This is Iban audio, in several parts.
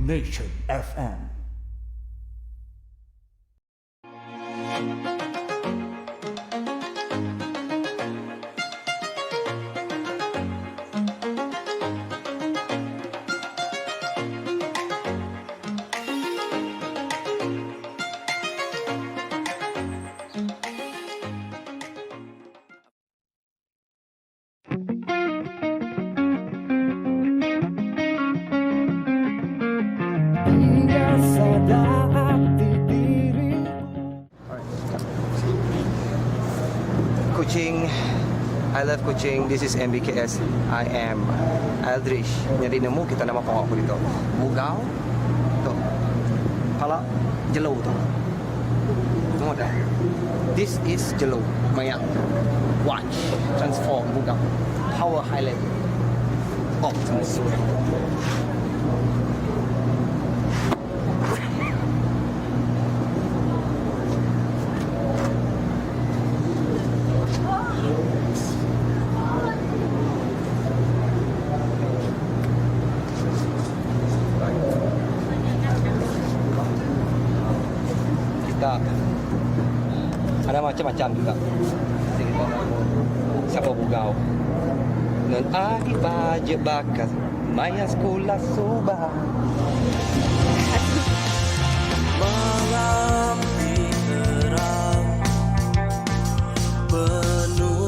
Nation FM. Kuching I love Kuching this is MBKS I am Aldrich nyadi nemu kita nama pengawa aku ditu Bugau tu pala jelu tu nemu deh this is jelu maya watch transform Bugau power highland Optimus. Kita ada macam-macam juga. Siapa bugau. Nun agi baje bakas maya sekula suba. Malam ti terang penuh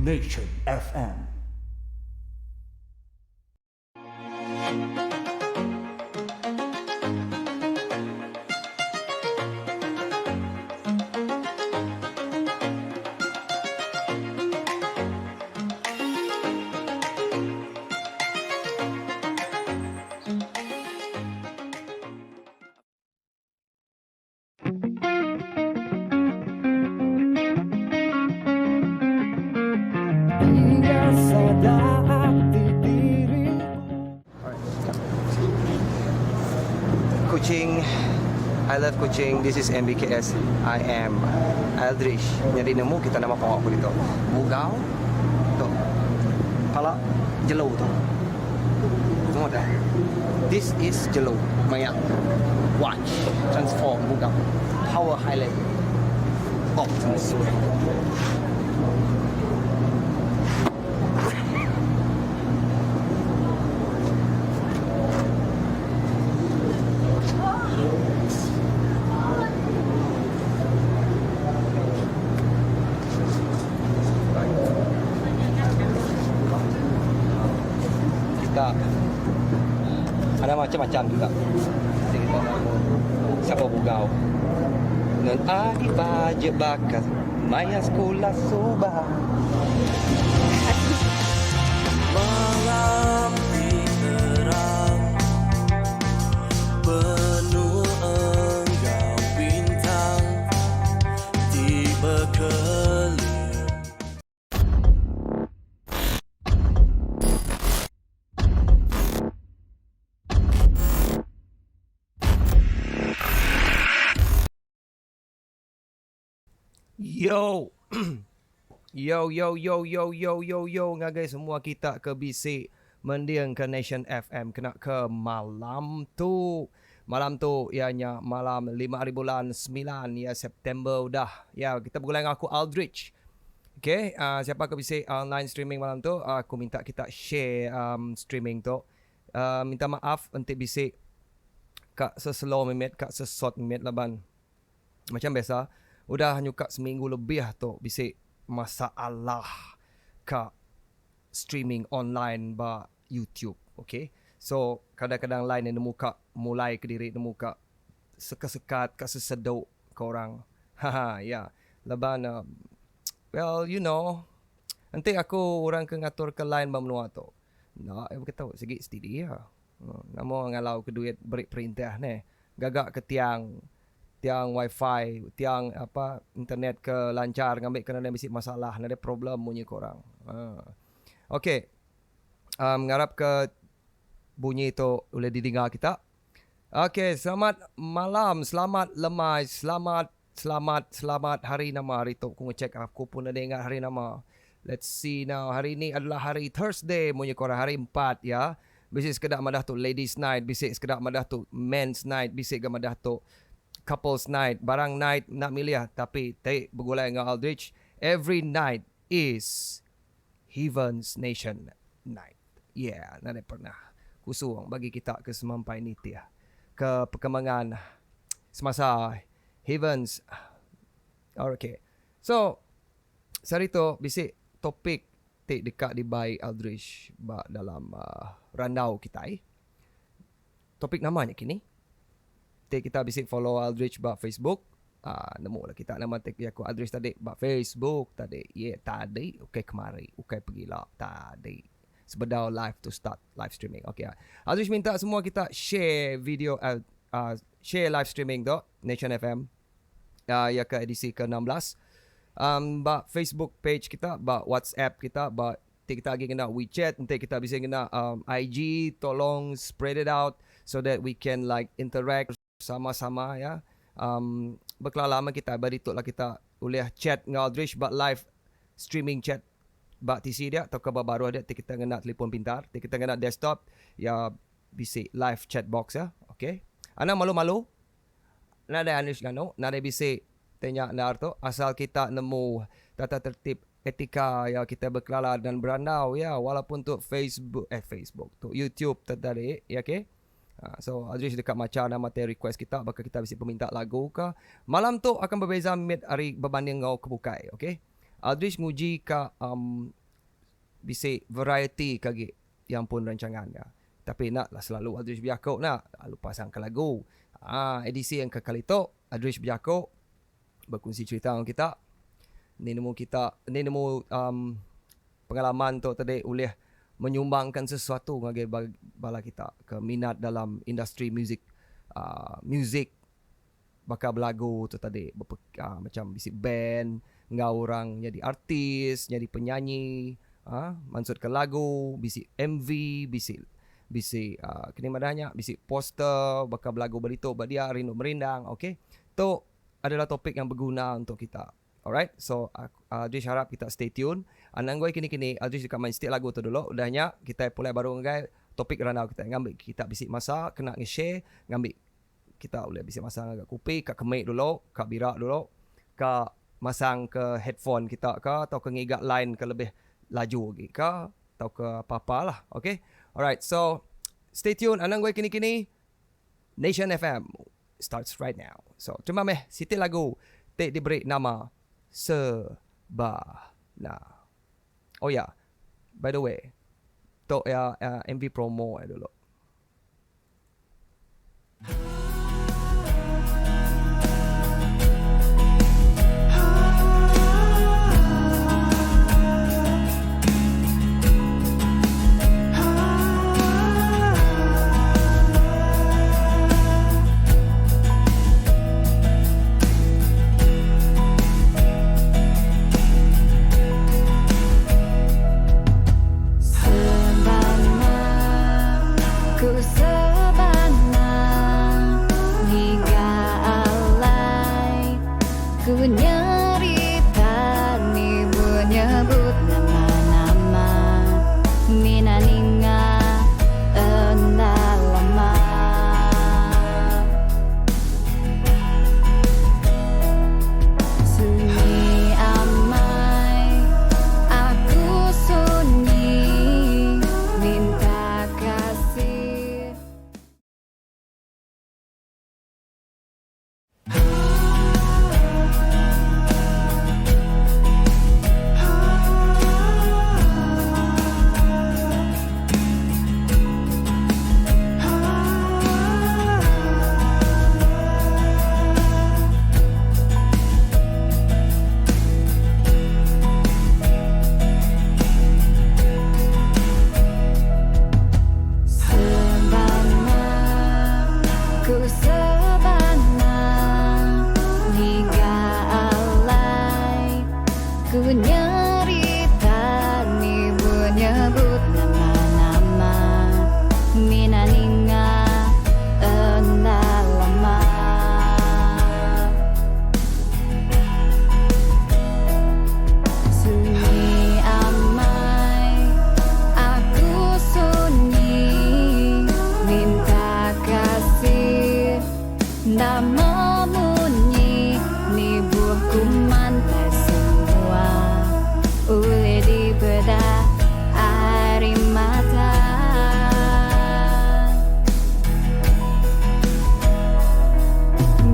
Nation FM. Kuching I love Kuching this is MBKS I am Aldrich nyadi nemu kita nama pengawa aku ditu Bugau tu pala jelu tu nemu deh this is jelu maya watch transform Bugau power highland Optimus. Kita ada macam-macam juga. Siapa bugau. Nun agi baje bakas maya sekula suba. Malam ti terang penuh enggau bintang ti bekelip. Yo. Yo yo yo yo yo yo yo ngagai semua kita ke bisi mending ke Nation FM kena ke malam tu. Malam tu iya nya malam lima hari bulan semilan iya September udah. Ya kita begulai enggau aku Aldrich. Okay uh, siapa ke bisi online streaming malam tu aku minta kita share um, streaming tu. Uh, minta maaf enti bisi ka seslow mimit ka sesot mimit laban Macam biasa, udah nyuka seminggu lebih tu bisi masalah ka streaming online ba YouTube ok. So kadang-kadang line nemu ka mulai kediri nemu ka sekat-sekat ka sesedu ka orang. Haha ya laban well you know enti aku orang ke ngatur ke line ba menua tu enda iya beketu sigi setidi iya. Nama ngalau ke duit beri perintah neh. Gaga ke tiang. tiang wifi, tiang apa internet ke lanchar ngambi ke nadai bisi masalah, nadai problem munyi ko orang. Haa. Ok. Um ngarap ke bunyi tu ulih didinga kita. Ok, selamat malam, selamat lemai, selamat selamat selamat hari nama hari tu ku ngechek aku pun nadai ingat hari nama. Let's see now, hari ni adalah hari Thursday munyi ko orang hari empat ya. Bisi sekeda madah tu ladies night, bisi sekeda madah tu men's night, bisi ga madah tu couples night. Barang night enda milih tapi ti begulai enggau Aldrich every night is Heaven's Nation Night. Yeah, nadai pernah kusung bagi kita ke semampai nitih ke perkembangan semasa Heaven's. Okay. So, sehari tu bisi topik ti deka dibai Aldrich ba dalam randau kitai. Topik nama nya kini? Ti kita bisi follow Aldrich ba Facebook, aaa nemu lah kita nama ti jaku Aldrich tadi ba Facebook tadi. Ye tadi ukai kemari, ukai pegila, tadi. Sebedau live tu start live streaming. Okay. Aldrich minta semua kita share video aaa share live streaming tu Nation FM aaa iya ke edisi ke 16 aaa ba Facebook page kita, ba WhatsApp kita, ba Enti kita agi ngena WeChat, enti kita bisi ngena IG, tolong spread it out so that we can like interact sama-sama ya. Um bekelala meh kita ba ditu lah kita ulih chat enggau Aldrich ba live streaming chat ba TC dia tauka ba baruh dia ti kita ngena telefon pintar, ti kita ngena desktop ya bisi live chat box ya. Okay. Anang malu-malu. Nadai Aldrich nganu, nadai bisi ti nya endar tu asal kita nemu tata tertib Etika iya kitai bekelala dan berandau iya walaupun tu Facebook eh Facebook tu YouTube tu tadi iya okay. Ha, so Aldrich deka macha nama tai request kita baka kita bisi peminta lagu ka. Malam tu akan bebeza mit ari bebanding enggau ke bukai okay. Aldrich nguji ka um bisi variety ke agi yang pun rancangan iya. Tapi enda lah selalu Aldrich bejaku enda lalu pasang ke lagu. Ha, edisi yang ke kali tu Aldrich bejaku bekunsi cerita enggau kita. Ni nemu kita ni nemu um pengalaman tu tadi ulih menyumbangkan sesuatu ngagai bala kita ke minat dalam industri muzik uhh muzik baka belagu tu tadi uhh macam bisi band enggau orang nyadi artis nyadi penyanyi uhh mansutka lagu bisi MV bisi bisi uhh kini madah nya bisi poster baka belagu ba ditu ba dia rindu merindang okay tu adalah topik yang beguna untuk kita. Alright, so Aldrich harap kita stay tune. Anang goi kini-kini, Aldrich deka main siti lagu tu dulu. Udah nya, kitai pulai baru ngagai topik randau kitai. Ngambi kita bisi masa kena nge-share, ngambi kita ulih bisi masa ngaga kupi, ka kemik dulu, ka bira dulu, ka masang ke headphone kita ka tauka ngiga line ke lebih laju agi ka tauka apa-apa lah. Okay. Alright, so stay tune anang goi kini-kini. Nation FM starts right now. So, terima meh siti lagu ti diberi nama Sebana. Oh ya, by the way, tu iya MV promo iya dulu. Sebana ku sebana. memunyi Nibuh ku mantai semua Ulih dipeda ari mata.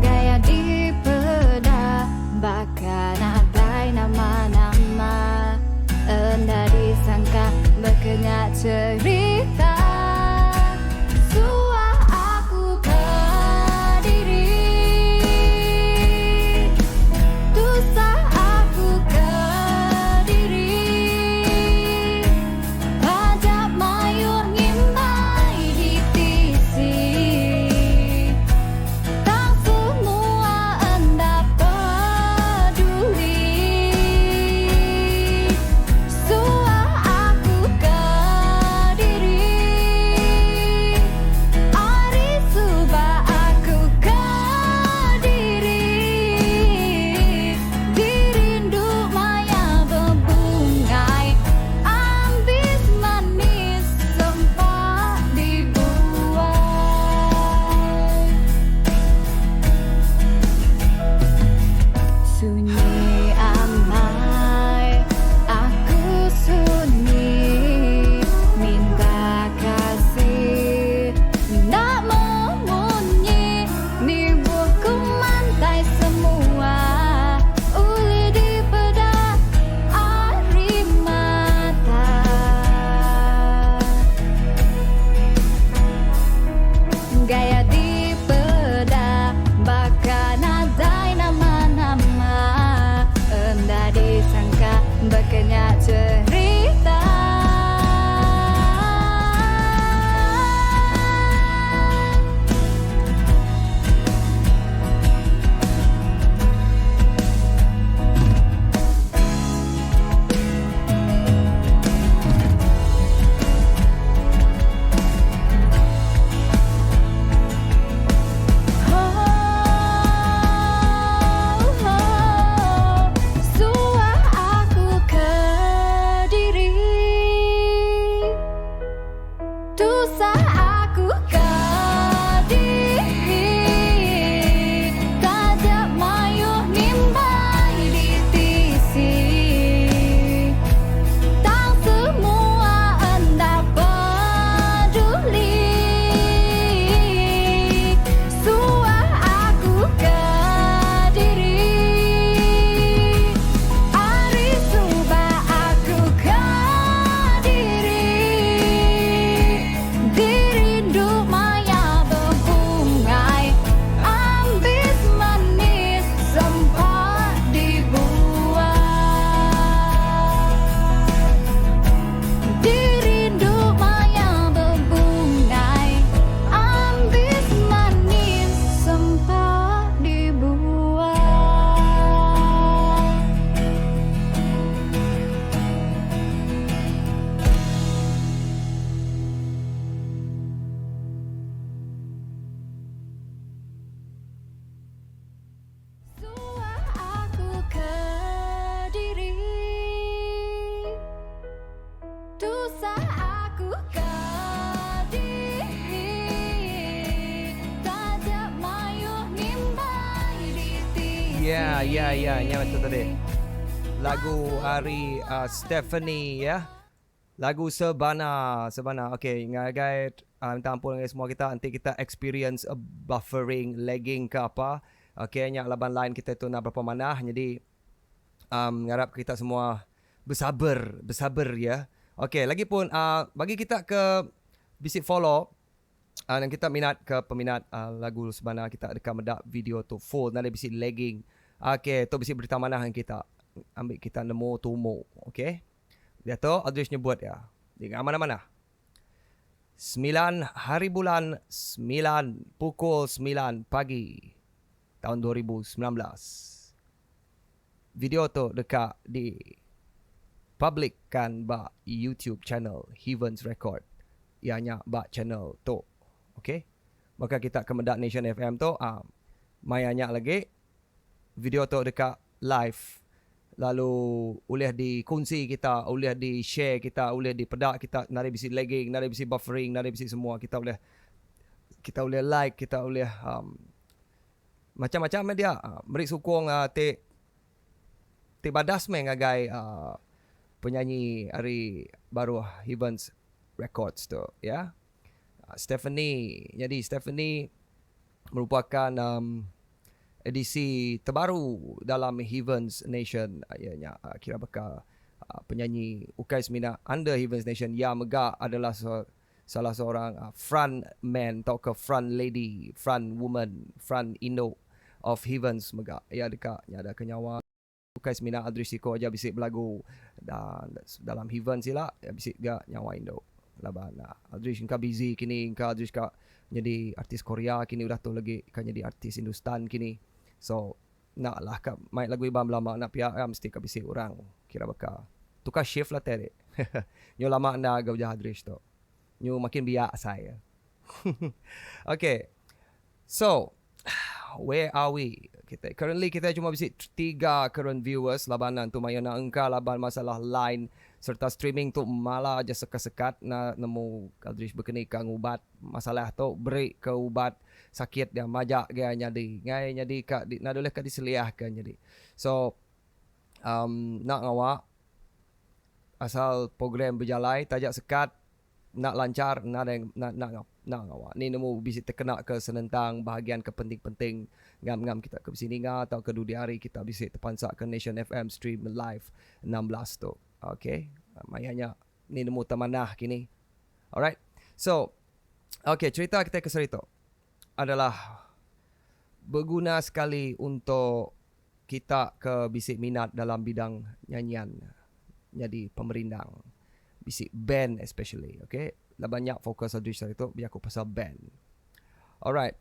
Gaya dipeda baka nadai nama-nama Enda disangka bekenya cherita Suah aku kediri Tusah aku kediri Taja mayuh ngimbai di tisi Tang semua enda peduli Suah aku kediri Ari suba aku kediri Dirindu maya bebungai Ambis manis sempa dibuai. Sunyi amai aku sunyi Minta kasih enda memunyi Nibuh ku mantai semua Ulih dipeda ari mata. Gaya dipeda baka nadai nama-nama Enda disangka baka nya cherita. Suah aku kediri. Tusah aku kediri Taja mayuh ngimbai di tisi Tang semua enda peduli Suah aku kediri Ari suba aku kediri Dirindu maya bebungai Ambis manis sempat dibuai Dirindu maya bebungai Ambis manis sempat dibuai. Suah aku kediri Tusah aku kediri Taja mayuh ngimbai di tisi Ya, ya, ya, nya betul tadi. Lagu ari uh, Stephanie ya. Lagu Sebana, Sebana. Okey, ngagai uh, minta ampun ngagai semua kita enti kita experience a buffering, lagging ke apa. Okey, nya laban line kita tu enda berapa manah. Jadi um, ngarap kita semua bersabar, bersabar ya. Okey, lagipun uh, bagi kita ke bisi follow uh, dan kita minat ke peminat uh, lagu Sebana kita deka meda video tu full nadai bisi lagging. Okey, tu bisi berita manah dengan kita. Ambil kita nemu tumu, okey. Diatu Aldrich nyebut iya, Dinga manah-manah. Semilan haribulan semilan pukul semilan pagi taun 2019. Video tu deka di public kan ba YouTube channel Heavens Record iya nya ba channel tu. Ok. Baka kita ke meda Nation FM tu ah maya nya lagi Video tu deka live lalu ulih dikunsi kita, ulih di share kita, ulih dipeda kita nadai bisi lagging, nadai bisi buffering, nadai bisi semua kita ulih kita ulih like, kita ulih um Macam-macam meh dia meri sukung ti ti badas meh ngagai penyanyi ari baruh Heavens Records tu ya. Stephanie nyadi Stephanie merupakan edisi terbaru dalam Heavens Nation iya nya kira baka penyanyi ukai semina under Heavens Nation iya mega adalah salah seorang front man tauka front lady, front woman, front indu of Heavens mega iya deka nyadaka nyawa. Ukai semina Aldrich siko aja bisi belagu dalam Heavens ila bisi ga nyawa indu laban Aldrich engka busy kini engka Aldrich ka nyadi artis Korea kini udah tu lagi ka nyadi artis Hindustan kini so enda lah ka mai lagu Iban belama enda pia ka mesti ka bisi orang kira baka tukar shift lah tadi nyu lama enda ga ujah Aldrich tu nyu makin biak asai. Okay so. Where are we? Kita currently kita cuma bisi tiga current viewers laban antu mayuh na engka laban masalah line serta streaming tu mala aja sekat-sekat na nemu Aldrich bekeni ka ngubat masalah tu beri ke ubat sakit dia majak ge nyadi ngai nyadi ka na dulih ka diseliah ke nyadi. So um enda ngawa asal program bejalai taja sekat Enda lanchar nadai enda enda ngawa. Ni nemu bisi tekena ke senentang bahagian ke penting-penting ngam-ngam kita ke bisi ninga tauka dudi hari kita bisi tepansa ke Nation FM stream live 16 tu. Ok maya nya ni nemu temanah kini. Alright. So ok cerita kitai ke sehari tu adalah beguna sekali untuk kita ke bisi minat dalam bidang nyanyian nyadi pemerindang. Bisi band especially ok laban nya fokus Aldrich sehari tu bejaku pasal band. Alright.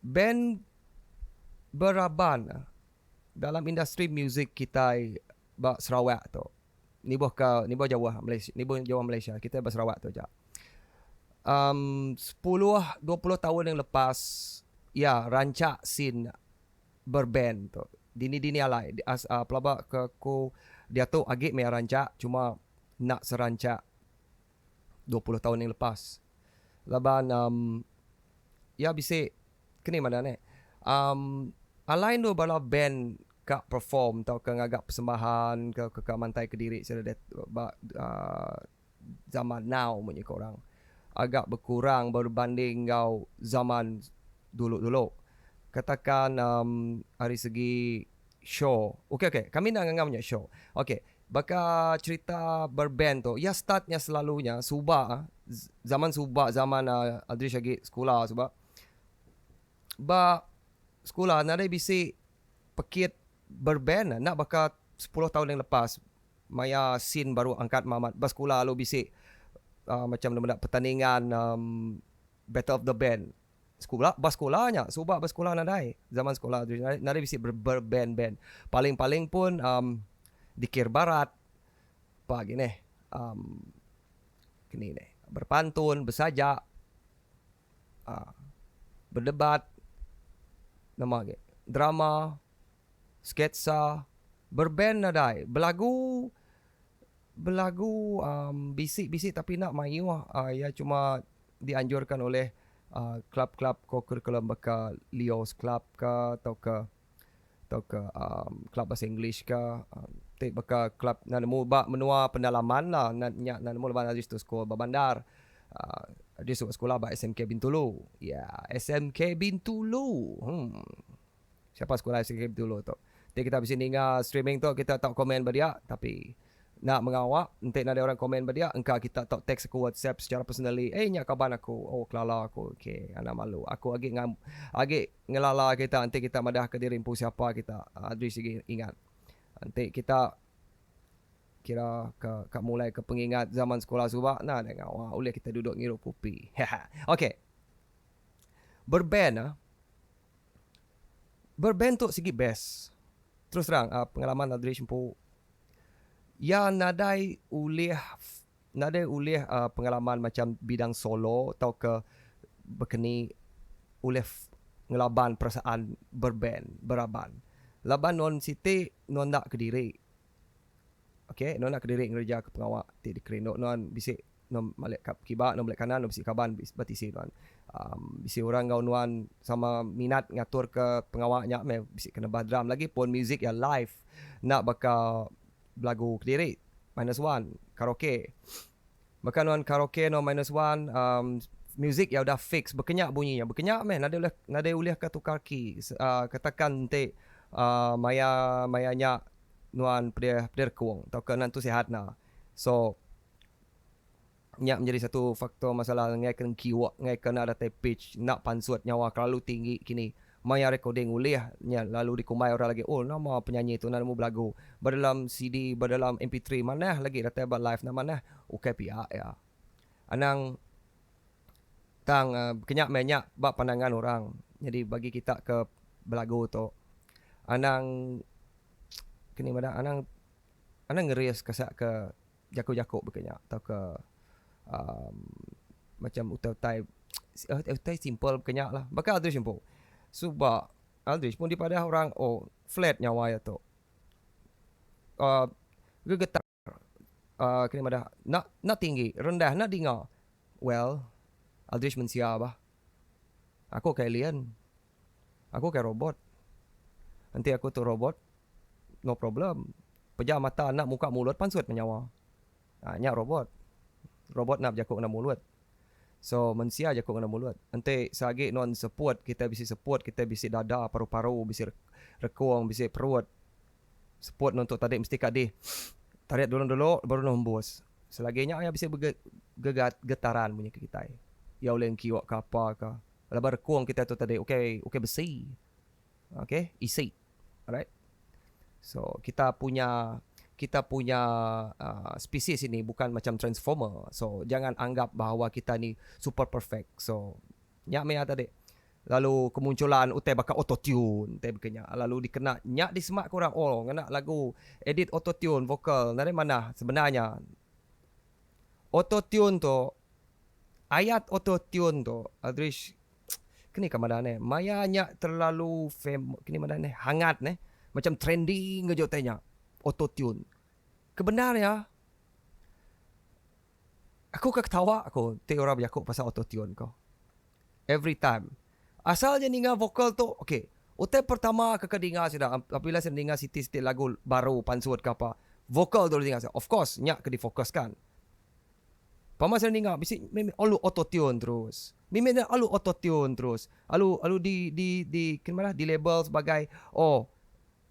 Band beraban dalam industri muzik kitai ba Sarawak tu nibuh ka nibuh jauh Malaysia nibuh jauh Malaysia kitai ba Sarawak tu aja. Um sepuluh 20 taun yang lepas iya rancak scene berband tu. Dini-dini alai pelaba ke ku diatu agi meh rancak cuma enda serancak 20 taun yang lepas. Laban um iya bisi keni madah neh um alai endur bala band ka perform tauka ngaga persembahan ke ka mantai kediri sida ba uhh zaman now munyi ko orang agak berkurang berbanding enggau zaman dulu-dulu. Katakan um ari segi show. Okey okey kami enda ngangau nya show. Okey baka cerita berband tu iya start nya selalu nya suba zaman suba zaman uhh Aldrich agi sekula suba ba sekula nadai bisi pekit berband enda baka sepuluh taun yang lepas. Maya scene baru angkat mamat ba sekula lalu bisi macam ne meda pertandingan battle of the band sekula ba sekula nya suba ba sekula nadai zaman sekula nadai bisi berband band paling paling pun um dikir barat pa agi neh um keni neh berpantun besajak um berdebat nama agi drama. Sketsa, berband nadai, belagu belagu um bisi bisi tapi enda mayuh um iya cuma dianjurkan oleh um kelab-kelab kokurikulum baka Leo's Club ka tauka tauka um kelab bahasa English ka um ti baka kelab enda nemu ba menua pendalaman la nya enda nemu laban ari situ sekul ba bandar um di sekula ba SMK Bintulu ya SMK Bintulu hmm. Siapa sekula SK Bintulu tu. Enti kita bisi ninga streaming tu kita tau komen ba dia tapi enda mengawa enti nadai orang komen ba dia engka kita tau text aku whatsapp secara personally eh nya kaban aku oh kelala aku okay anang malu aku agi ngam agi ngelala kita enti kita madah ka diri empu siapa kita Adri sigi ingat enti kita kira ka ka mulai ka pengingat zaman sekula suba enda deh ngawa ulih kita duduk ngirup kopi haha okay berband ah. Berband tu sigi best. Terus terang pengalaman Aldrich empu iya nadai ulih nadai ulih pengalaman macam bidang solo tauka bekeni ulih ngelaban perasaan berband beraban. Laban nuan siti nuan enda kediri. Okay nuan enda kediri ngereja ke pengawa ti dikerindu nuan bisi. Nuan malik ka kiba nuan malik kanan nuan bisi kaban ba tisi nuan. Um bisi orang enggau nuan sama minat ngatur ke pengawa nya meh bisi ke nebah drum lagi pun music iya live enda baka belagu kediri minus one karaoke. Baka nuan karaoke nuan minus one um music iya udah fix bekenya bunyi iya bekenya meh nadai ulih nadai ulih ka tukar key uhh katakan enti uhh maya maya nya nuan pedih pedih rekung tauka nentu sihat ne. So. Nya menjadi satu faktor masalah ngagai ke kiwak ngagai ke enda datai pitch enda pansut nyawa kelalu tinggi kini maya recording ulih nya lalu dikumbai orang lagi oh nama penyanyi tu enda nemu belagu ba dalam CD ba dalam MP3 manah lagi datai ba live enda manah ukai pia iya anang tang kenya meh nya ba pandangan orang nyadi bagi kita ke belagu tu anang kini madah anang anang ngeris kasak ke jaku-jaku baka nya tauka uhh macam utai-utai utai simple baka nya lah. Baka Aldrich empu suba Aldrich pun dipadah orang oh flat nyawa iya tu uhh gegetar uhh kini madah enda enda tinggi rendah enda dinga. Well Aldrich mensia bah aku ke alien aku ke robot enti aku tu robot no problem. Pejam mata enda muka mulut pansut meh nyawa. Ha nya robot. Robot enda bejaku ngena mulut. So mensia jaku ngena mulut. Enti seagi nuan seput kitai bisi seput kitai bisi dada paru-paru bisi rekung bisi perut. Seput nuan tu tadi mesti ka dih tarit dulu dulu baru nuan hembus. Selagi nya iya bisi begegat getaran munyi ke kitai. Iya ulih engkiuk ke apa ka. Laban rekung kitai tu tadi ukai ukai besi. Okay isi. Alright. So kita punya kita punya uh, spesies ini bukan macam transformer. So jangan anggap bahawa kita ni super perfect. So nya meh tadi. Lalu kemunculan utai baka auto tune utai baka nya. Lalu dikena nya disemak ke orang oh ngena lagu edit auto tune vokal nadai manah sebenarnya. Auto tune tu ayat auto tune tu Aldrich Keni ka madah neh, maya nya terlalu fam keni madah neh hangat neh macam trending aja utai nya auto tune. Ke bendar iya aku ka ketawa aku ti orang bejaku pasal auto tune ko. Every time asal nya ninga vokal tu okay utai pertama ke ka dinga sida apabila sida ninga siti siti lagu baru pansut ke apa vokal tu dinga sida of course nya ke difokuskan. Pama sida ninga bisi meh alu auto tune terus. Mimit nya alu auto tune terus. Alu alu di di di kini madah di label sebagai oh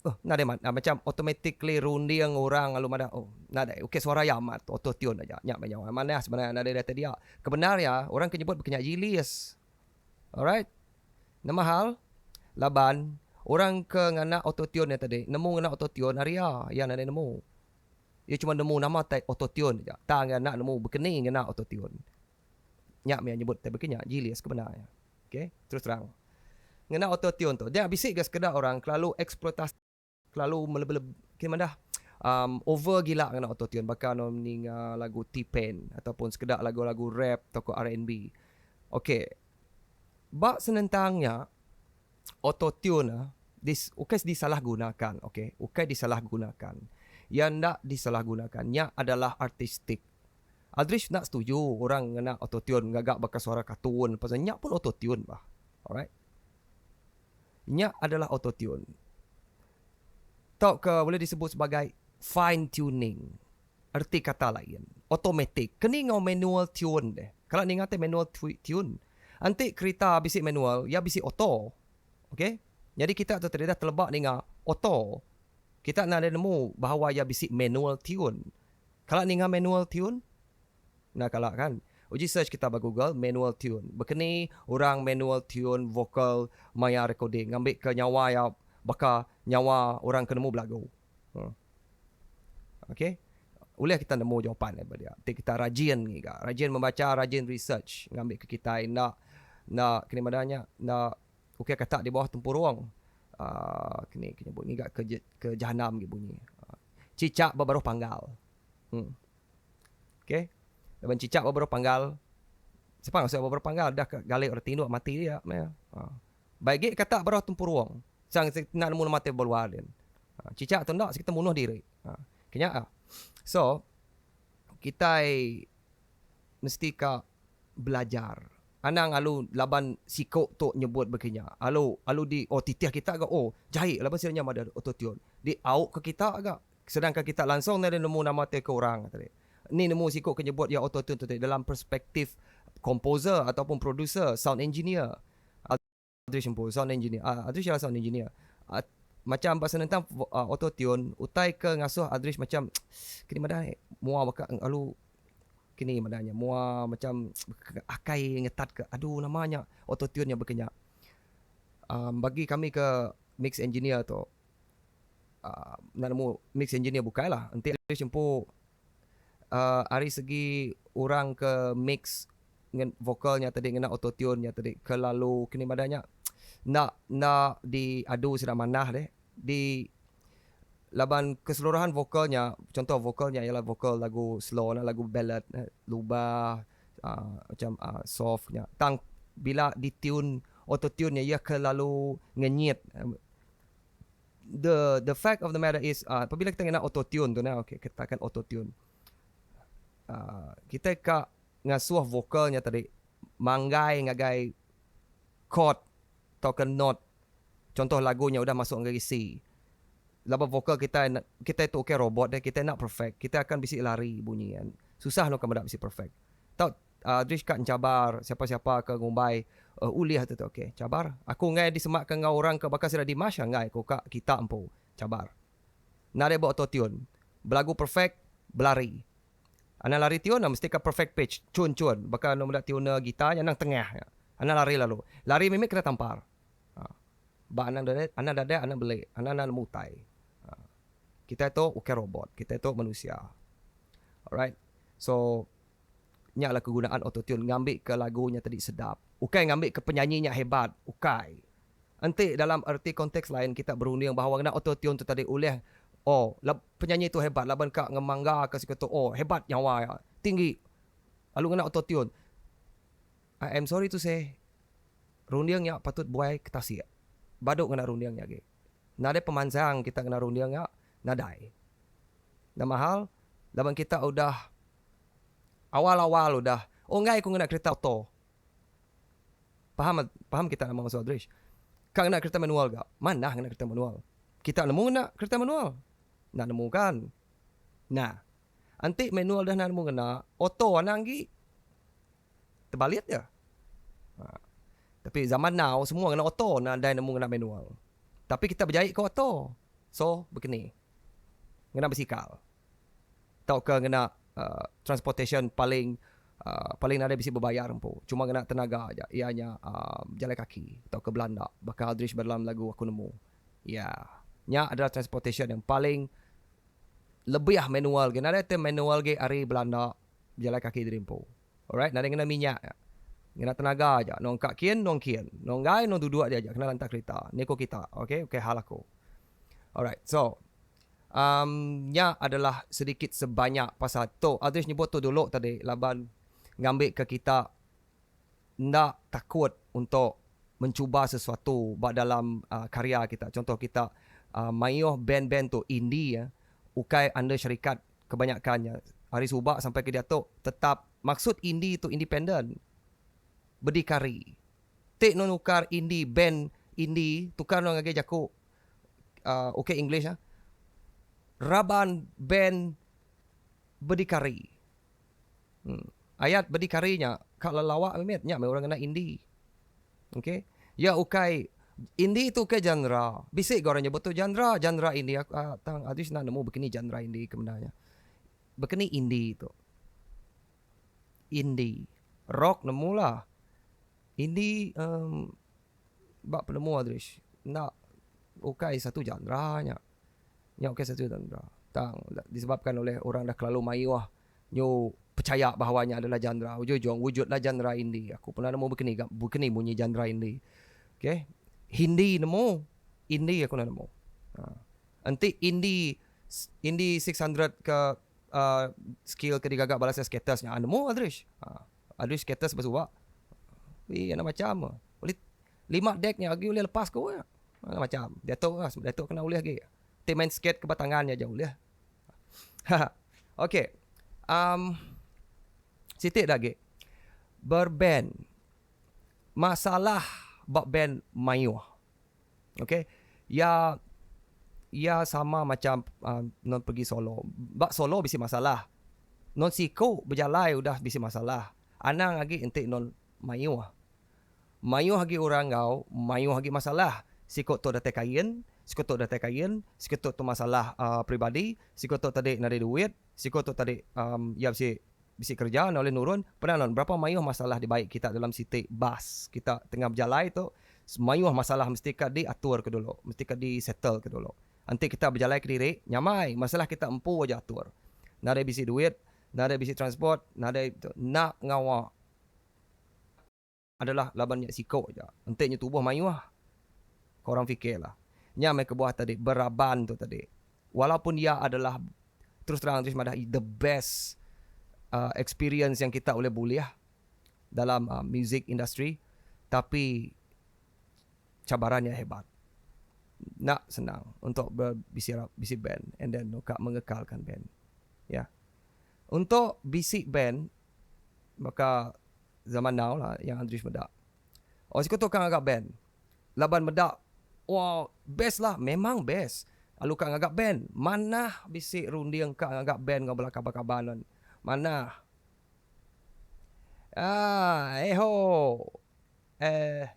uh nadai manah macam automatically runding orang alu madah oh nadai okay suara iya amat auto tune aja nya meh nyawa manah sebenarnya nadai datai dia. Kebendar iya orang ke nyebut baka nya jilis. Alright. Nama hal? Laban orang ke ngena auto tune nya tadi nemu ngena auto tune ari iya, iya nadai nemu. Iya cuma nemu nama tai autotune aja. Tang iya enda nemu bekeni ngena autotune. Nya mih iya nyebut tai baka nya, jilis ke bendar iya. Okay, terus terang. Ngena autotune tu, dia bisi ga sekeda orang kelalu eksploitasi, kelalu melebe-lebe, kini madah um over gila ngena autotune baka ne ninga lagu T-Pain ataupun sekeda lagu-lagu rap tauka R&B. Okay, ba senentang nya, Autotune ah dis ukai disalahgunakan ok ukai disalahgunakan iya enda disalahgunakan nya adalah artistik. Aldrich enda setuju orang ngena autotune ngaga baka suara kartun pasal nya pun autotune bah alright. Nya adalah autotune tauka boleh disebut sebagai fine tuning erti kata lain automatic keni enggau manual tune deh. Kala ninga ti manual tune Enti kerita bisi manual, iya bisi auto. Ok. Nyadi kita tu tadi dah teleba ninga auto. Kita nadai nemu bahawa iya bisi manual tune. Kala ninga manual tune? Enda kala kan? Uji search kita ba Google manual tune. Bekeni orang manual tune vocal maya recording ngambika nyawa iya baka nyawa orang ke nemu belagu. Huh. Okey. Ulih kita nemu jawapan daripada dia. Enti kita rajin ngiga, rajin membaca, rajin research ngambika kitai enda enda kini madah nya enda ukai kata di bawah tempurung uhh kini ke nyebut ngiga ke ke jahanam agi bunyi. Cicak ba baruh panggal. Uhh. Okey. Laban cicak ba baruh panggal sapa ngasuh ba baruh panggal dah ke gali orang tinduk mati dia meh. Uhh. Baik agi kata baruh tempurung. Sang enda nemu nama ti ba luar din. Cicak tu enda kita munuh diri. Kenya ah. So kitai mesti ka belajar. Anang alu laban siko tu nyebut baka nya. Alu alu di oh titih kita ga oh jai laban sida nya madah auto tune. Di au ke kita ga. Sedangkan kita langsung nadai nemu nama ti ke orang tadi. Ni nemu siko ke nyebut iya auto tune tu tadi dalam perspektif komposer ataupun producer, sound engineer. Aldrich empu sound engineer. Aldrich ialah sound engineer. Macam ba senentang auto tune utai ke ngasuh Aldrich macam kini madah mua baka lalu kini madah nya mua macam akai ngetat ke adu nama nya auto tune nya baka nya. Um bagi kami ke mix engineer tu um enda nemu mix engineer bukai lah enti Aldrich empu Ari segi orang ke mix ngen vokal nya tadi ngena auto tune nya tadi kelalu kini madah nya enda enda di adu sida manah deh di laban keseluruhan vokal nya contoh vokal nya ialah vokal lagu slow ne lagu ballad ne lubah uhh macam uhh soft nya tang bila di tune auto tune nya iya kelalu ngenyit. The the fact of the matter is uh, apabila kita ngena auto tune tu nah okay kita akan auto tune. Uh, kita ka ngasuh vokalnya tadi manggai ngagai chord tauka note. Contoh lagunya udah masuk ngagai C. Laban vokal kita kita tu ukai robot deh, kita enda perfect. Kita akan bisi lari bunyi kan. Susah nu ka meda bisi perfect. Tau Adrish ka enchabar siapa-siapa ke ngumbai ulih tu tu ok chabar aku enggai disemak ke enggau orang ke baka sida Dimash enggai ku ka kita empu chabar nadai ba auto tune belagu perfect belari anang lari tune mesti ka perfect pitch chun chun baka anu meda tuner gitar nya anang tengah nya anang lari lalu lari mimit kena tampar ba anang dada anang dada anang beli anang enda nemu utai kitai tu ukai robot kitai tu manusia alright so. Nya lah kegunaan autotune ngambika lagu nya tadi sedap. Ukai ngambika penyanyi nya hebat. Ukai. Enti dalam erti konteks lain kita berunding bahawa ngena autotune tu tadi ulih oh penyanyi tu hebat laban ka ngemanggaka siku tu oh hebat nyawa iya tinggi lalu ngena autotune. I am sorry to say runding nya patut buai ke tasik. Badu ngena runding nya agi. Nadai pemansang kita ngena runding nya nadai. Nama hal laban kita udah Awal-awal udah oh enggai ku ngena kereta auto. Faham faham kita nama maksud Aldrich. Ka ngena kereta manual ga. Manah ngena kereta manual. Kita nemu ngena kereta manual. Enda nemu kan. Nah. Enti manual dah enda nemu ngena, auto anang agi. Tebalit ja. Ha. Tapi zaman now semua ngena auto nadai nemu ngena manual. Tapi kita bejaie ke auto. So bekeni. Ngena basikal. Tauka ngena transportation paling paling nadai bisi bebayar empu cuma ngena tenaga aja iya nya bejalai kaki tauka belanda baka Aldrich ba dalam lagu aku nemu iya nya adalah transportation yang paling lebih manual agi nadai te manual agi ari belanda bejalai kaki diri empu alright nadai ngena minyak ngena tenaga aja nong ka kin nong kin nong enggai nong duduk dia aja kena lantak kerita ni ko kita okay ukai hal aku alright so. Um nya adalah sedikit sebanyak pasal tu. Aldrich nyebut tu dulu tadi laban ngambika kita enda takut untuk mencuba sesuatu ba dalam uh karya kita. Contoh kita uh mayuh band-band tu indie ya ukai under syarikat kebanyakan nya. Ari suba sampai ke diatu tetap maksud indie tu independent. Berdikari. Ti nu nukar indie band indie tukar nu ngagai jaku uh ok English ah raban band berdikari. Em ayat berdikari nya ka lelawak mimit nya meh orang ngena indie. Ok iya ukai indie tu ukai genre bisi ga orang nyebut tu genre genre indie aku uhh tang Aldrich enda nemu bekeni genre indie ke bendar nya. Bekeni indie tu. Indie rock nemu lah indie uhh Ba penemu Aldrich, enda ukai satu genre nya. Nya ukai satu genre. Tang disebabkan oleh orang dah kelalu mayuh nyu pechaya bahawa nya adalah genre. Ujung-ujung wujudlah genre indie. Aku pernah nemu bekeni ga bekeni munyi genre indie. Okay. Hindi nemu, indie aku enda nemu. Ha. Enti indie indie 600 ke uhh skill ke digaga bala sida skaters nya nemu Aldrich. Ha. Aldrich skaters ba suba. Ui anak macam. Ulih lima dek nya agi ulih lepas ku nya. Anak macam. Diatu lah diatu kena ulih agi. Ti main skate ke ba tangan nya aja ulih. Haha. Okey. Um. Siti da agi. Berband. Masalah ba band mayuh. Okay. Iya iya sama macam uhh non pergi solo. Ba solo bisi masalah. Non siku bejalai udah bisi masalah. Anang agi enti non mayuh. Mayuh agi orang enggau mayuh agi masalah. Siku tu datai kain, siku tu datai kain, siku tu tu masalah uhh peribadi, siku tu tadi nadai duit, siku tu tadi uhh iya bisi bisi kereja enda ulih nurun. Peda non berapa mayuh masalah dibai kita dalam siti bas kita tengah bejalai tu mayuh masalah mesti ka diatur ke dulu mesti ka di settle ke dulu. Enti kita bejalai kediri nyamai masalah kita empu aja atur. Nadai bisi duit, nadai bisi transport, nadai enda ngawa. Adalah laban nya siko aja. Enti nya tubuh mayuh, ko orang fikir lah. Nya meh kebuah tadi beraban tu tadi. Walaupun iya adalah terus terang terus madah the best uhh experience yang kita ulih bulih dalam uhh music industry tapi cabaran nya hebat. Enda senang untuk bisi bisi band and then ka mengekalkan band. Ya. Untuk bisi band baka Zaman now lah yang Andrews meda. Oh siku tu ka ngaga band. Laban meda wah best lah memang best. Lalu ka ngaga band manah bisi runding ka ngaga band enggau bala kaban-kaban ne. Manah. Aaa eho eh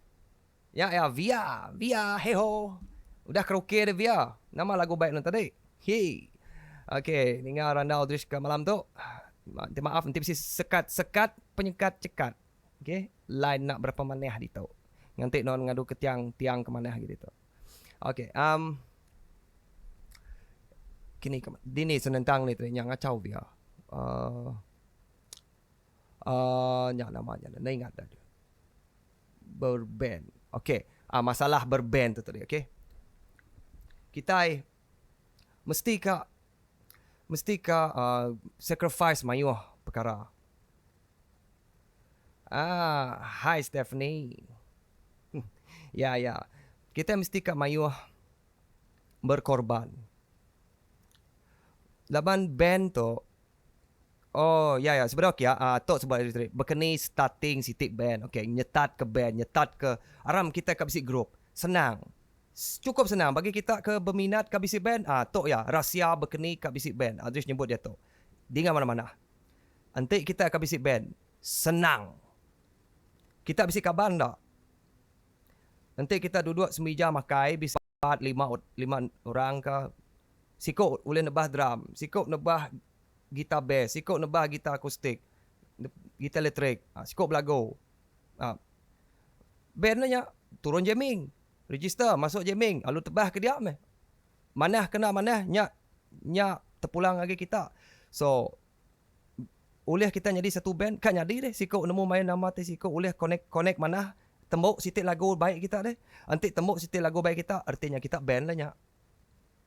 nya iya via via heho udah karaoke deh via nama lagu baik ne tadi. Hii. Ok ninga randau Aldrich ke malam tu. Minta maaf enti bisi sekat sekat penyekat cekat. Ok line enda berapa manah ditu. Nganti nuan ngadu ke tiang tiang ke manah agi ditu. Ok um kini ke dini senentang ni tadi nya ngachau via uhh uhh nya nama nya enda ingat dah. Berband. Ok masalah berband tu tadi ok. Kitai mesti ka mesti ka uhh sacrifice mayuh pekara. Aaa hi Stephanie. Ya ya. Kitai mesti ka mayuh berkorban. Laban band tu oh ya ya sebedau kia uhh tu sebut ari tadi bekeni starting siti band ok nyetat ke band nyetat ke aram kitai ka bisi group senang. Chukup senang bagi kita ke beminat ka bisi band ah tu iya rahsia bekeni ka bisi band Aldrich nyebut diatu. Dinga manah-manah. Enti kita ka bisi band senang. Kita bisi kaban enda. Enti kita duduk semija makai bisi empat lima lima orang ka siku ulih nebah drum, siku nebah gitar bass, siku nebah gitar akustik, gitar elektrik, siku belagu. Ah band nya turun jamming. Register masuk jamming lalu tebah ke dia meh. Manah ke enda manah nya nya tepulang agi kita. So ulih kita nyadi satu band ka nyadi deh siku nemu main nama ti siku ulih connect connect manah tembu siti lagu baik kita deh. Enti tembu siti lagu baik kita reti nya kita band lah nya.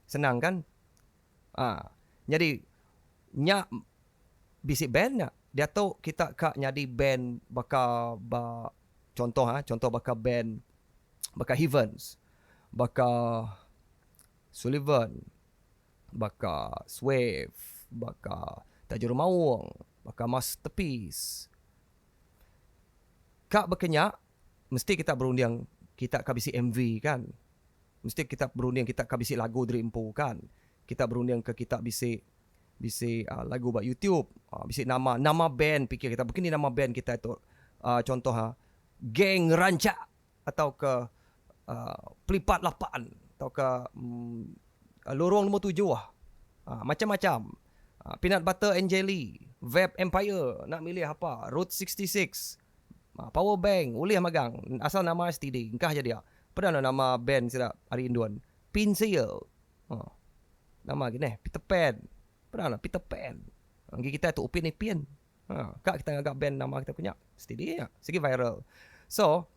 Senang kan? Aa nyadi nya bisi band nya. Diatu kita ka nyadi band baka ba Chontoh ah, chontoh baka band baka Heavens, baka Sullivan, baka Swave, baka Tajur Maung, baka Masterpiece. Ka baka nya mesti kita berunding kita ka bisi MV kan. Mesti kita berunding kita ka bisi lagu diri empu kan. Kita berunding ke kita bisi Bisi lagu ba youtube bisi nama nama band pikir kita baka ni nama band kitai tu contoh ha geng rancak atau ke pelipat lapan atau ke lorong nombor tujuh macam macam peanut butter and jelly vape empire nak milih apa route 66 power bank ulih magang asal nama stidi engkah ja dia peda nama band sida ari indon pinsil. Nama agi neh Peter Pan. Peda lah Peter Pan. Enggi kitai tu Upin Ipin. Ha ka kitai ngaga band nama kitai ku nya. Steady nya. Sigi viral. So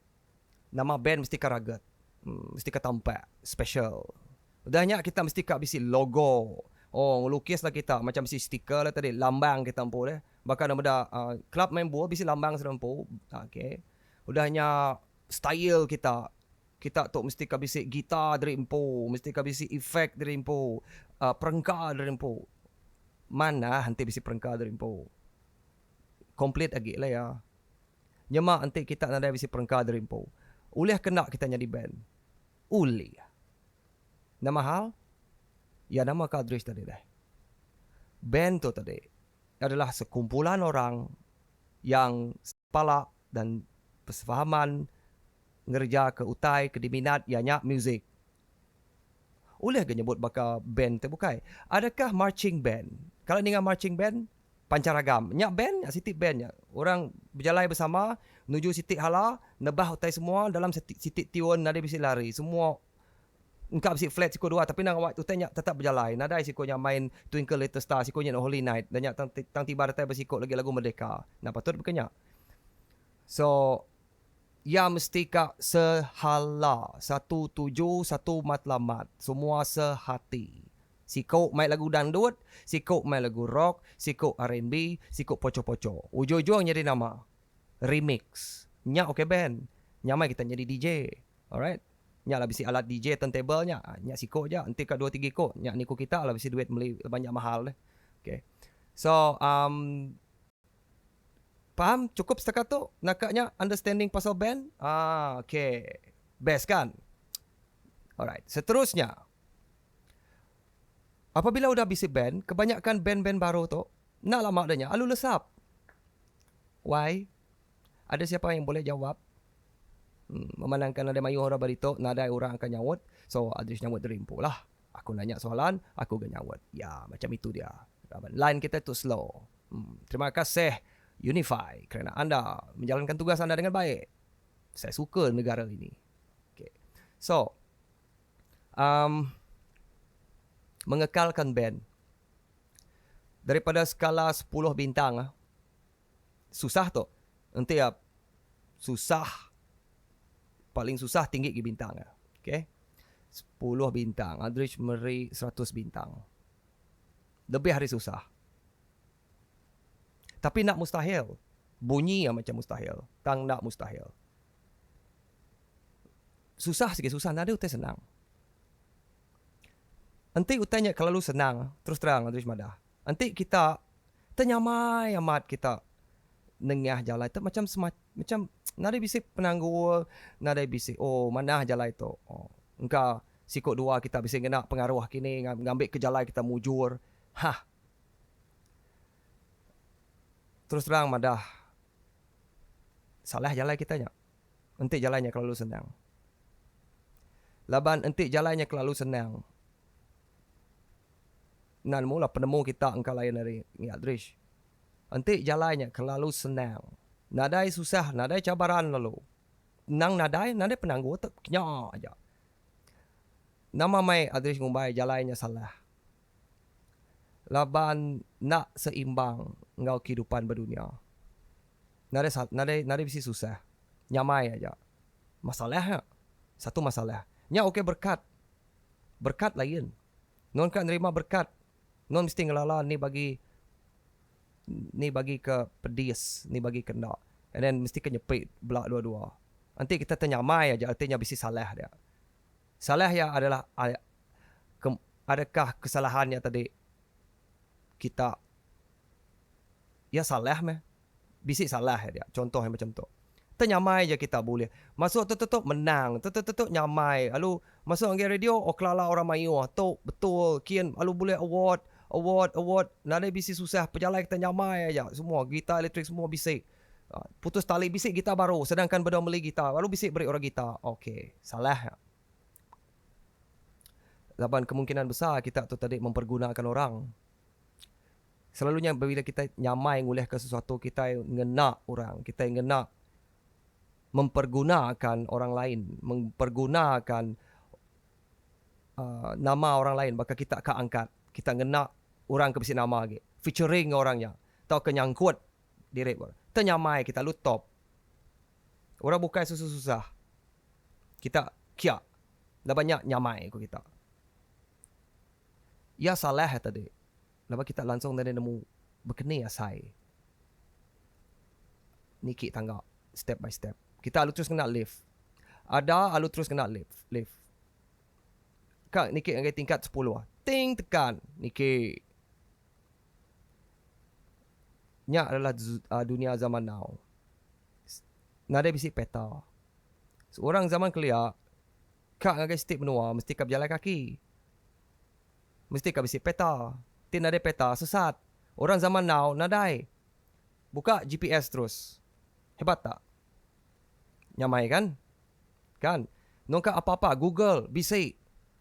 nama band mesti ka rugged. Mesti ka tampak special. Udah nya kita mesti ka bisi logo. Oh ngelukis lah kita macam bisi stiker lah tadi lambang kita empu deh. Baka ne meda uhh club main bul bisi lambang sida empu. Okay. Udah nya style kita. Kita tu mesti ka bisi gitar diri empu, mesti ka bisi effect diri empu, perengka diri empu. Manah enti bisi perengka diri empu. Complete agi lah iya. Nyema enti kita nadai bisi perengka diri empu. Ulih ke enda kita nyadi band? Ulih. Nama hal? Ya nama ka Aldrich tadi deh. Band tu tadi adalah sekumpulan orang yang sepala dan persefahaman ngereja ke utai ke diminat iya nya muzik. Ulih ga nyebut baka band ti bukai. Adakah marching band? Kala ninga marching band? Pancaragam. Nya band nya siti band nya. Orang bejalai besama nuju siti hala nebah utai semua dalam siti tiun nadai bisi lari. Semua engka bisi flat siku dua tapi nang awak utai nya tetap bejalai. Nadai siku nya main Twinkle Little Star siku nya Holy Night dah nya tang tang tiba datai ba siku lagi lagu Merdeka. Enda patut baka nya. So iya mesti ka sehala, satu tuju, satu matlamat, semua sehati. Siku mai lagu dangdut, siku mai lagu rock, siku R&B, siku poco-poco. Ujung-ujung nyadi nama? Remix. Nya ok band. Nyamai kita nyadi DJ. Alright. Nya lah bisi alat DJ turntable nya. Nya siko aja. Enti ka dua tiga iko, nya niku kita lah bisi duit meli laban nya mahal deh. Okay. So um faham cukup setakat tu naka nya understanding pasal band? Ah okay. Best kan? Alright. Seterusnya. Apabila udah bisi band, kebanyakan band-band baru tu enda lama dah nya alu lesap. Why? Ada siapa yang boleh jawab? Hmm, memandangkan nadai mayuh orang ba ditu, nadai orang akan nyaut. So, Aldrich nyaut diri empu lah. Aku nanya soalan, aku ga nyaut. Ya, macam itu dia. Laban line kita tu slow. Hmm, terima kasih Unifi kerana anda menjalankan tugas anda dengan baik. Saya suka negara ini. Okay. So, um, mengekalkan band daripada skala 10 bintang ah, Susah tu. Enti iya susah paling susah tinggi gi bintang iya. Okay. Sepuluh bintang. Aldrich meri seratus bintang. Lebih ari susah. Tapi enda mustahil. Bunyi iya macam mustahil. Tang enda mustahil. Susah sigi susah nadai utai senang. Enti utai nya kelalu senang, terus terang Aldrich madah. Enti kita tenyamai amat kita nengah jalai tu macam macam nadai bisi penanggul, nadai bisi oh manah jalai tu. Oh engka siku dua kita bisi ngena pengaruh kini ngambi ke jalai kita mujur. Hah. Terus terang madah salah jalai kita nya. Enti jalai nya kelalu senang. Laban enti jalai nya kelalu senang. Enda nemu lah penemu kita engka lain ari ngi Aldrich. Enti jalai nya kelalu senang, nadai susah, nadai cabaran lalu. Endang nadai, nadai penanggul te kenya aja. Nama mai Aldrich ngumbai jalai nya salah. Laban enda seimbang enggau kehidupan ba dunya. Nadai nadai nadai bisi susah. Nyamai aja. Masalah nya. Satu masalah. Nya ukai berkat. Berkat lain. Nuan ka nerima berkat, nuan mesti ngelala ni bagi ni bagi ke pedis, ni bagi ke enda. And then mesti ke nyepi bela dua-dua. Enti kita tenyamai aja reti nya bisi salah dia. Salah iya adalah ke adakah kesalahan nya tadi kita iya salah meh. Bisi salah iya dia. Contoh iya macam tu. Tenyamai ja kita bulih. Masuk tu tu tu menang. Tu tu tu tu nyamai. Lalu masuk ngagai radio oh kelala orang mayuh. Tu betul kin lalu bulih award, award, award. Nadai bisi susah pejalai kita nyamai aja semua. Gitar elektrik semua bisi. Putus tali bisi gitar baru sedangkan bedau meli gitar lalu bisi beri orang gitar. Okey salah nya. Laban kemungkinan besar kita tu tadi mempergunakan orang. Selalu nya bila kitai nyamai ngulihka sesuatu kitai ngena orang, kitai ngena mempergunakan orang lain, mempergunakan uhh nama orang lain baka kita ka angkat, kita ngena orang ke bisi nama agi, featuring enggau orang nya tauka nyangkut diri ba. Tenyamai kita lalu top. Orang bukai susah-susah kita kia laban nya nyamai ku kita. Iya salah tadi. Laban kita langsung nadai nemu bekeni asai niki tangga step by step. Kita alu terus ngena lift. Ada alu terus ngena lift. Lift. Ka niki ngagai tingkat sepuluh. Ting tekan niki. Nya adalah dunia zaman now. Nadai bisi peta. Orang zaman kelia ka ngagai siti menua mesti ka bejalai kaki. Mesti ka bisi peta. Ti nadai peta sesat. Orang zaman now nadai. Buka GPS terus. Hebat tak? Nyamai kan? Kan? Nungka apa-apa Google bisi.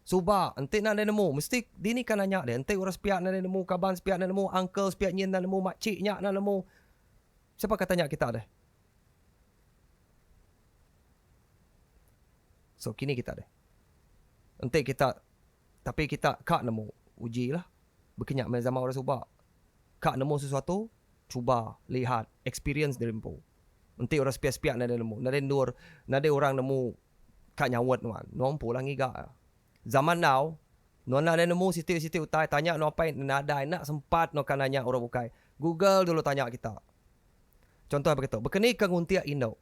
Suba enti nadai nemu mesti dini ka nanya deh. Enti orang sepiak nadai nemu, kaban sepiak nadai nemu, uncle sepiak nyin enda nemu, makcik nya enda nemu. Sapa ka tanya kita deh? So kini kita deh. Enti kita tapi kita ka nemu uji lah. Baka nya meh zaman orang suba. Ka nemu sesuatu cuba lihat experience diri empu. Enti orang sepiak-sepiak nadai nemu, nadai endur, nadai orang nemu ka nyaut nuan. Nuan empu lah ngiga. Zaman now, nuan nadai nemu siti-siti utai, tanya nuan apai nadai enda sempat nuan ka nanya orang bukai. Google dulu tanya kita. Contoh baka tu, baka ni ka nguntik indu.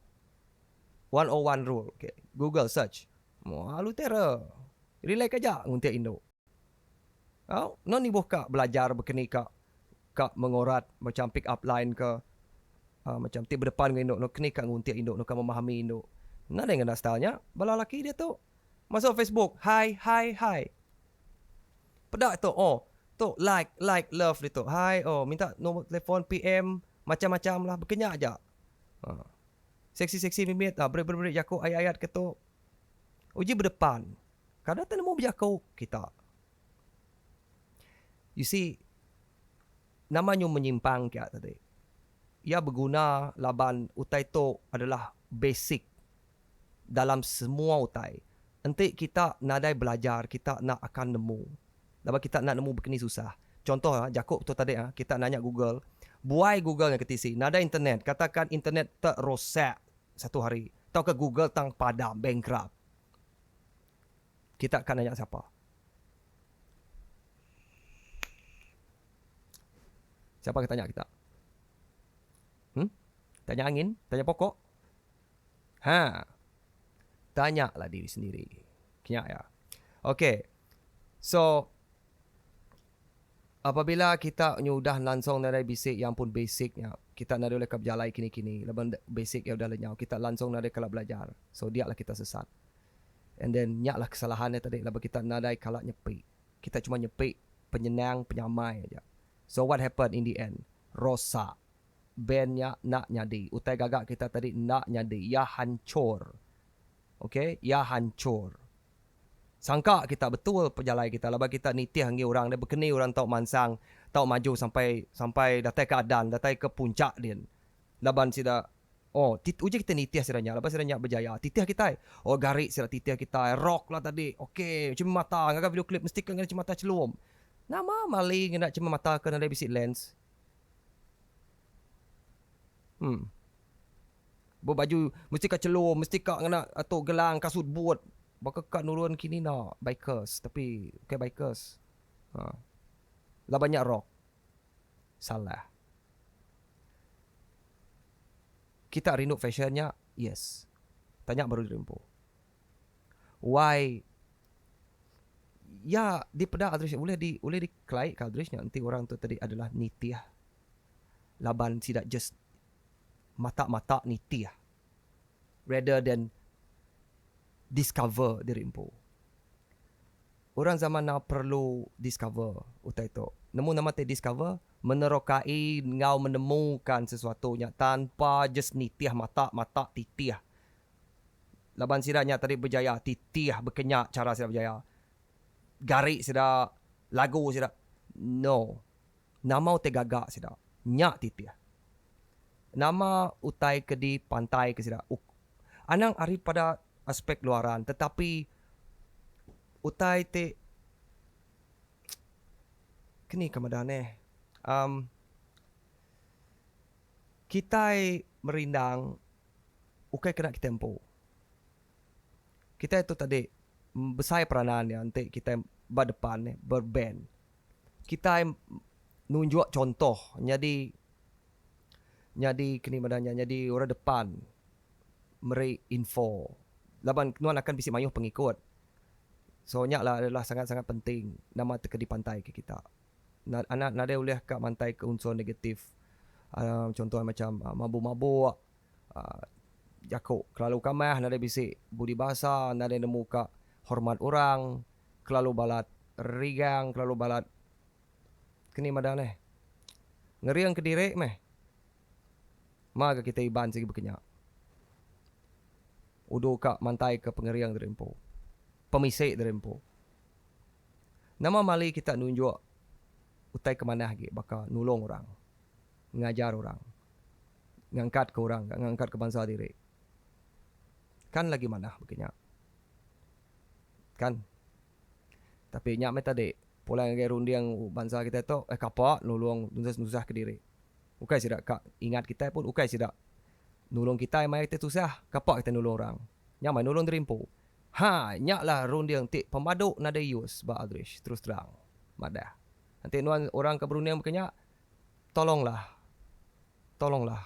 101 rule. Okay. Google search. Mua alu terror. Relax aja nguntik indu. Au, nuan nibuh ka belajar baka ni ka ka mengorat macam pick up line ke uhh macam ti bedepan enggau indu nu keni ka nguntik indu nu ka memahami indu. Nadai ngena style nya bala laki diatu. Masuk Facebook hi hi hi. Peda tu oh tu like like love ditu hi oh minta nombor telefon PM macam macam lah baka nya aja. Uhh seksi seksi mimit uhh beri beri jaku ayat ayat ke tu. Uji bedepan. Kada te nemu bejaku kita. You see, nama nyu menyimpang kia tadi. Iya beguna laban utai tu adalah basic dalam semua utai. Enti kita nadai belajar kita enda akan nemu. Laban kita enda nemu bekeni susah. Contoh jaku tu tadi kita nanya Google, buai Google nya ke tisi, nadai internet, katakan internet te rosak satu hari tauka Google tang padam, bankrupt. Kita ka nanya sapa? Siapa ke tanya kita? Hmm? Tanya angin? Tanya pokok? Ha. Tanya lah diri sendiri. Kenya ya. Okay. So, Apabila kita nyu udah lansong nadai bisi yang pun basic nya kita nadai ulih ka bejalai kini kini laban basic iya udah lenyau kita lansong nadai kala belajar so dia lah kita sesat and then nya lah kesalahan iya tadi laban kita nadai kala nyepi kita cuma nyepi penyenang penyamai aja so what happen in the end rosak band nya enda nyadi utai gaga kita tadi enda nyadi iya hancur ok iya hancur. Sangka kita betul pejalai kita laban kita nitih enggi orang deh bekeni orang tau mansang tau maju sampai sampai datai ke adan datai ke puncak din laban sida oh ti uji kita nitih sida nya laban sida nya berjaya titih kitai oh gari sida titih kitai rock lah tadi ok cermin mata ngaga video klip mesti ke ngena cermin mata chelum nama mali ngena cermin mata ke nadai bisi lens em. Bebaju mesti ka chelum, mesti ka ngena tu gelang kasut boot. Baka ka nurun kini enda bikers tapi ukai bikers. Ha. Laban nya rock. Salah. Kita rindu fashion nya? Yes. Tanya baru diri empu. Why ya dipeda Aldrich ulih di ulih dikelai ka Aldrich nya enti orang tu tadi adalah nitih laban sida just mata-mata nitih rather than discover diri empu. Orang zaman now perlu discover utai tu. Nemu nama ti discover? Menerokai enggau menemukan sesuatu nya tanpa just nitih mata-mata titih. Laban sida nya tadi berjaya titih bekenya chara sida berjaya. Gari sida, lagu sida. No. Nama utai gaga sida. Nya titih. Nama utai ke dipantai ke sida. Anang ari pada aspek luaran tetapi utai ti keni ke meda neh um kitai merindang ukai kena kitai empu. Kitai tu tadi besai peranan iya enti kitai ba depan neh berband. Kitai nunjuk contoh nyadi nyadi keni madah nya nyadi orang depan meri info laban nuan akan bisi mayuh pengikut. So nya lah adalah sangat sangat penting nama ti ke dipantai ke kita. Anak nadai ulih ka mantai ke unsur negatif. Uhh chunto macam mabuk-mabuk uhh jaku kelalu kamah nadai bisi budi bahasa nadai nemu ka hormat orang kelalu balat rigang kelalu balat keni madah neh ngering kediri meh. Ma ga kitai Iban sigi baka nya. Udu ka mantai ke pengering diri empu. Pemisi diri empu. Nama mali kita nunjuk utai ke manah agi baka nulung orang, ngajar orang, ngangkatka orang, ngangkatka bansa diri. Kan lagi manah baka nya. Kan. Tapi nya meh tadi pulai ngagai runding bansa kitai tu eh kapa nulung nusah-nusah kediri. Ukai sida ka ingat kitai pun ukai sida nulung kitai maya kitai tusah kapa kitai nulung orang. Nya meh nulung diri empu. Ha nya lah runding ti pemadu nadai use ba Aldrich terus terang madah. Enti nuan orang ke berunding baka nya tolonglah tolonglah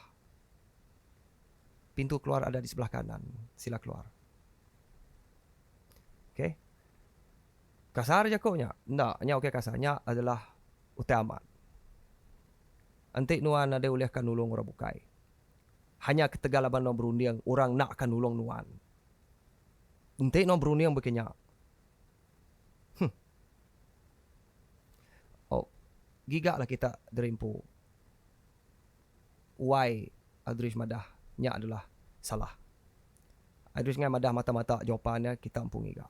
pintu keluar ada di sebelah kanan sila keluar. Okay. Kasar jaku nya. Enda, nya ukai kasar. Nya adalah utai amat. Enti nuan nadai ulih ka nulung orang bukai. Hanya ketegal laban nuan berunding orang enda ka nulung nuan. Enti nuan berunding baka nya. Huh. Oh, giga lah kita diri empu. Wai Aldrich madah nya adalah salah. Aldrich ngai madah mata-mata jawapan iya kita empu ngiga.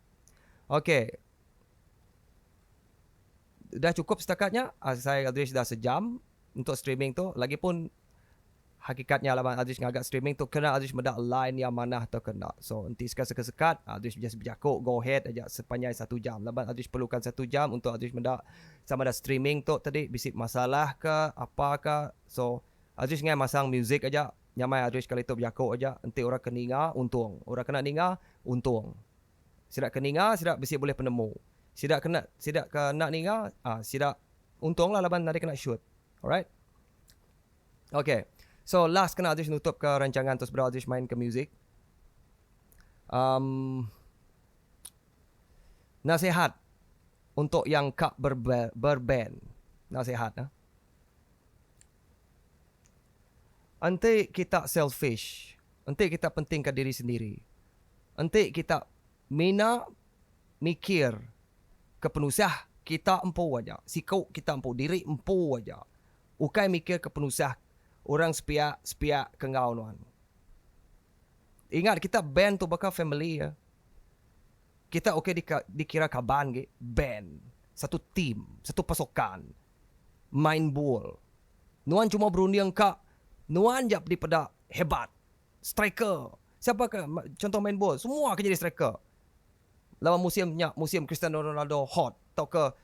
Ok. Dah cukup setakat nya asai Aldrich dah sejam untuk streaming tu lagipun hakikat nya laban Aldrich ngaga streaming tu kena Aldrich meda line iya manah tauka enda. So enti sekat-sekat Aldrich just bejaku go ahead aja sepanjai satu jam laban Aldrich perlukan satu jam untuk Aldrich meda sama ada streaming tu tadi bisi masalah ke apa ka so Aldrich ngai masang music aja nyamai Aldrich kali tu bejaku aja enti orang ke ninga untung orang kena ninga untung. Sida ke ninga sida bisi bulih penemu. Sida ke enda sida ke enda ninga aaa sida untung lah laban nadai kena shoot. Alright. Okay. So last kena Aldrich nutup ke rancangan tu sebedau Aldrich main ke music. Um nasihat untuk yang ka berbe berband. Nasihat ah. Enti kita selfish, enti kita pentingka diri sendiri, enti kita mina mikir ke penusah kita empu aja, siku kita empu, diri empu aja, ukai mikir ke penusah orang sepiak sepiak ke enggau nuan. Ingat kita band tu baka family ya. Kita ukai dikira kaban agi, band, satu team, satu pasukan. Main bol. Nuan cuma berunding ka nuan ja dipeda hebat. Striker. Siapa ke contoh main bol semua ke nyadi striker. Laban musim nya musim Cristiano Ronaldo hot tauka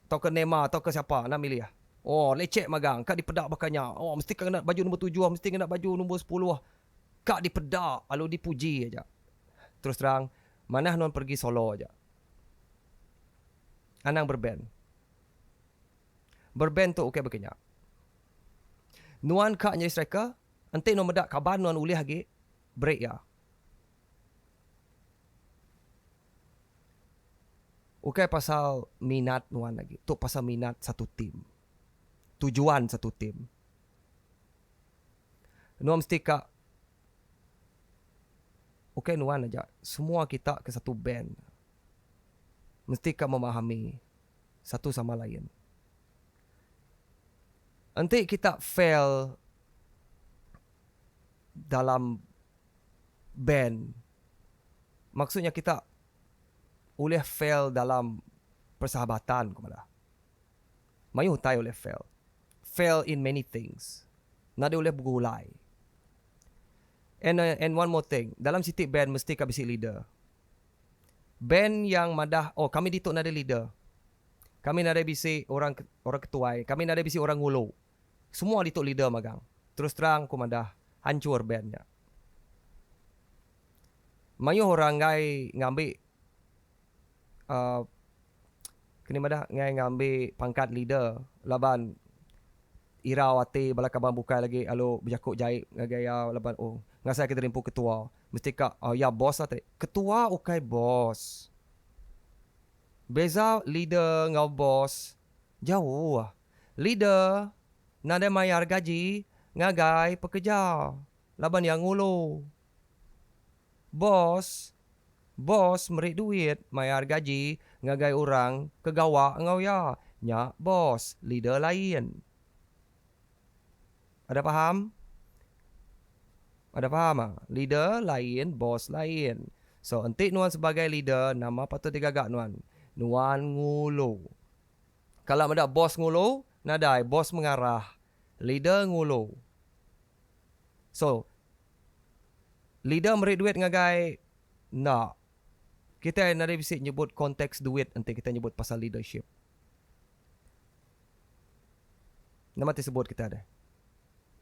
tauka Neymar tauka siapa enda milih. Oh lecek magang ka dipeda baka nya. Oh mesti ka ngena baju nombor tujuh mesti ngena baju nombor sepuluh. Ka dipeda lalu dipuji aja. Terus terang manah nuan pergi solo aja. Anang berband. Berband tu ukai baka nya. Nuan ka nyadi striker, enti nuan meda kaban nuan ulih agi, beri iya. Ukai pasal minat nuan agi, tu pasal minat satu team. Tujuan satu team. Nuan mesti ka ukai nuan aja, semua kita ke satu band mesti ka memahami satu sama lain. Enti kita fail dalam band, maksudnya kita ulih fail dalam persahabatan ku madah. Mayuh utai ulih fail. Fail in many things. Nadai ulih begulai. And and one more thing, dalam siti band mesti ka bisi leader. Band yang madah oh kami ditu nadai leader. Kami nadai bisi orang orang ketuai, kami nadai bisi orang ngulu. Semua ditu leader magang. Terus terang ku madah hancur band nya. Mayuh orang enggai ngambi uhh keni madah enggai ngambi pangkat leader laban irau ati bala kaban bukai lagi lalu bejaku jai ngagai iya laban oh ngasai ke diri empu ketua. Mesti ka iya boss lah tadi. Ketua ukai boss. Beza leader enggau boss jauh. Leader nadai mayar gaji, ngagai pekeja laban iya ngulu. Bos, bos meri duit mayar gaji ngagai orang ke gawa enggau iya. Nya bos, leader lain. Ada faham? Ada faham ah? Leader lain, bos lain. So enti nuan sebagai leader, nama patut digaga nuan? Nuan ngulu. Kala meda bos ngulu? Nadai, bos mengarah. Leader ngulu. So, leader meri duit ngagai enda. Kitai nadai bisi nyebut konteks duit enti kitai nyebut pasal leadership. Nama ti sebut kita deh.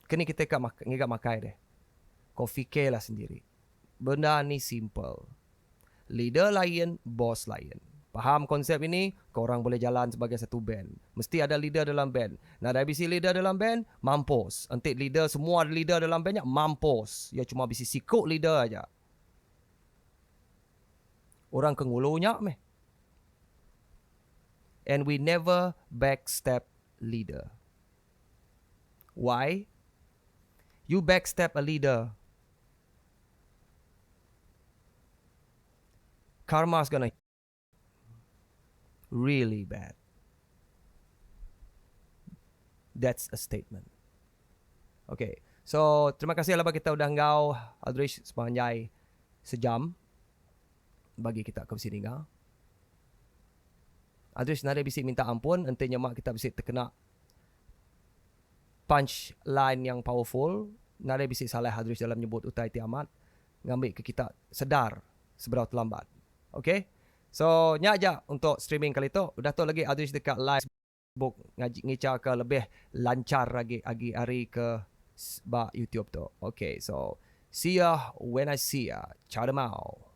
Keni kita ka ngiga makai deh. Ko fikirlah sendiri. Benda ni simple. Leader lain, boss lain. Faham konsep ini, korang boleh jalan sebagai satu band. Mesti ada leader dalam band. Nadai bisi leader dalam band, mampus. Enti leader semua leader dalam band nya, mampus. Iya cuma bisi siku leader aja. Orang ke ngulu nya meh. And we never backstab leader. Why? You backstab a leader, karma's gonna really bad. That's a statement. Okay. So, terima kasih laban kita udah enggau Aldrich sepanjai sejam bagi kita ke bisi ninga. Aldrich nadai bisi minta ampun enti nyema kita bisi tekena punch line yang powerful nadai bisi salah Aldrich dalam nyebut utai ti amat ngambi ke kita sedar sebedau telambat. Ok. So nya aja untuk streaming kali tu. Udah tu lagi Aldrich deka live Facebook ngicha ke lebih lanchar agi agi ari ke ba YouTube tu. Ok so see ya when I see ya. Chau demau.